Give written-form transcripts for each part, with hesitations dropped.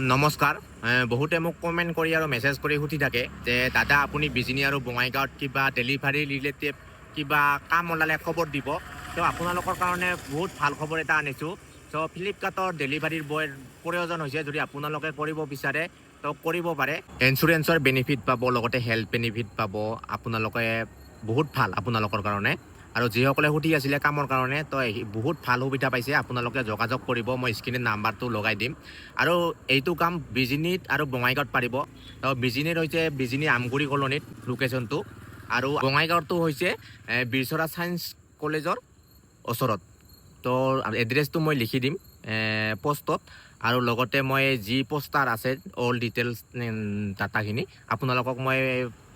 নমস্কাৰ। বহুতে মোক কমেণ্ট কৰি আৰু মেছেজ কৰি সুধি থাকে যে দাদা, আপুনি বিজনী আৰু বঙাইগাঁৱত কিবা ডেলিভাৰী ৰিলেটেড কিবা কাম ওলালে খবৰ দিব। ত' আপোনালোকৰ কাৰণে বহুত ভাল খবৰ এটা আনিছোঁ। চ' ফ্লিপকাৰ্টৰ ডেলিভাৰীৰ বয়ৰ প্ৰয়োজন হৈছে। যদি আপোনালোকে কৰিব বিচাৰে, তো কৰিব পাৰে। ইঞ্চুৰেঞ্চৰ বেনিফিট পাব, লগতে হেল্থ বেনিফিট পাব আপোনালোকে। বহুত ভাল আপোনালোকৰ কাৰণে। আৰু যিসকলে সুধি আছিলে কামৰ কাৰণে, তো এই বহুত ভাল সুবিধা পাইছে। আপোনালোকে যোগাযোগ কৰিব, মই স্ক্ৰীণত নাম্বাৰটো লগাই দিম। আৰু এইটো কাম বিজনীত আৰু বঙাইগাঁৱত পাৰিব। তো বিজনীত হৈছে বিজনী আমগুৰি কলনীত লোকেশ্যনটো আৰু বঙাইগাঁৱতো হৈছে বীৰচৰা ছায়েন্স কলেজৰ ওচৰত। তো এড্ৰেছটো মই লিখি দিম পষ্টত আৰু লগতে মই যি পোষ্টাৰ আছে, অল ডিটেইলছ ডাটাখিনি আপোনালোকক মই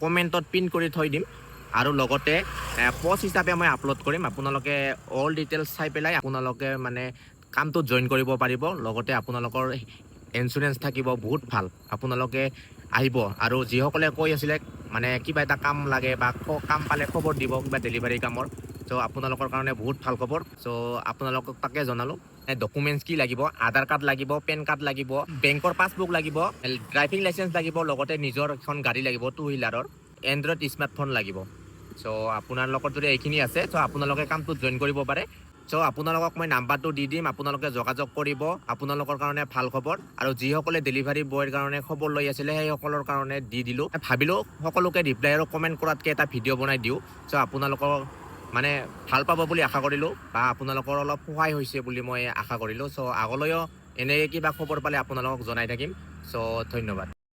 কমেণ্টত পিন কৰি থৈ দিম আৰু লগতে পষ্ট হিচাপে মই আপলোড কৰিম। আপোনালোকে অল ডিটেইলছ চাই পেলাই আপোনালোকে মানে কামটোত জইন কৰিব পাৰিব। লগতে আপোনালোকৰ ইঞ্চুৰেঞ্চ থাকিব। বহুত ভাল, আপোনালোকে আহিব। আৰু যিসকলে কৈ আছিলে মানে কিবা এটা কাম লাগে বা কাম পালে খবৰ দিব কিবা ডেলিভাৰী কামৰ, চ' আপোনালোকৰ কাৰণে বহুত ভাল খবৰ। চ' আপোনালোকক তাকে জনালোঁ। ডকুমেণ্টছ কি লাগিব? আধাৰ কাৰ্ড লাগিব, পেন কাৰ্ড লাগিব, বেংকৰ পাছবুক লাগিব, ড্ৰাইভিং লাইচেঞ্চ লাগিব, লগতে নিজৰ এখন গাড়ী লাগিব টু হুইলাৰৰ, এণ্ড্ৰইড স্মাৰ্টফোন লাগিব। চ' আপোনালোকৰ যদি এইখিনি আছে, চ' আপোনালোকে কামটোত জইন কৰিব পাৰে। চ' আপোনালোকক মই নাম্বাৰটো দি দিম, আপোনালোকে যোগাযোগ কৰিব। আপোনালোকৰ কাৰণে ভাল খবৰ। আৰু যিসকলে ডেলিভাৰী বয়ৰ কাৰণে খবৰ লৈ আছিলে, সেইসকলৰ কাৰণে দি দিলোঁ। ভাবিলোঁ সকলোকে ৰিপ্লাই আৰু কমেণ্ট কৰাতকৈ এটা ভিডিঅ' বনাই দিওঁ। চ' আপোনালোকৰ মানে ভাল পাব বুলি আশা কৰিলোঁ বা আপোনালোকৰ অলপ সহায় হৈছে বুলি মই আশা কৰিলোঁ। চ' আগলৈও এনেকৈ কিবা খবৰ পালে আপোনালোকক জনাই থাকিম। চ' ধন্যবাদ।